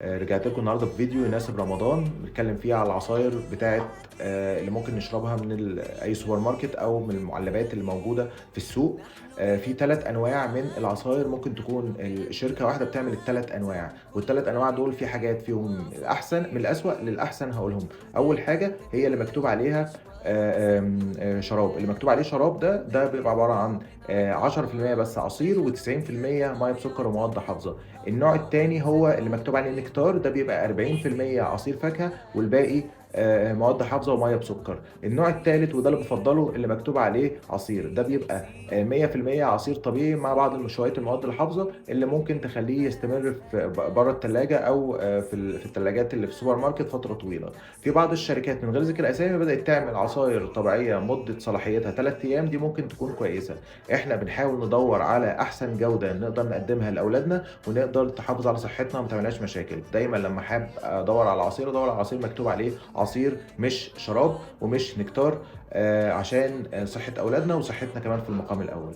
رجعت لكم النهارده بفيديو يناسب رمضان، بنتكلم فيه على العصاير بتاعه اللي ممكن نشربها من اي سوبر ماركت او من المعلبات اللي موجودة في السوق. في 3 انواع من العصاير، ممكن تكون الشركة واحدة بتعمل الثلاث انواع، والثلاث انواع دول في حاجات فيهم الاحسن من الاسوأ للاحسن هقولهم. اول حاجة هي اللي مكتوب عليها آه، آم، آه، شراب. اللي مكتوب عليه شراب ده بيبقى عبارة عن 10% بس عصير و90% مية بسكر ومواد حافظه. النوع التاني هو اللي مكتوب عليه نكتار، ده بيبقى 40% عصير فاكهة والباقي مواد حافظة ومية بسكر. النوع التالت وده اللي بفضله اللي مكتوب عليه عصير، ده بيبقى 100% عصير طبيعي مع بعض شوية المواد الحافظة اللي ممكن تخليه يستمر في بره التلاجة أو في التلاجات اللي في السوبر ماركت فترة طويلة. في بعض الشركات من غير ذكر أسامي بدأت تعمل عصاير طبيعية مدة صلاحيتها 3 أيام، دي ممكن تكون كويسة. احنا بنحاول ندور على أحسن جودة نقدر نقدمها لأولادنا ونقدر تحافظ على صحتنا وما تعملناش مشاكل. دايما لما حاب ادور على عصير ادور على عصير مكتوب عليه عصير مش شراب ومش نكتار، عشان صحة اولادنا وصحتنا كمان في المقام الاول.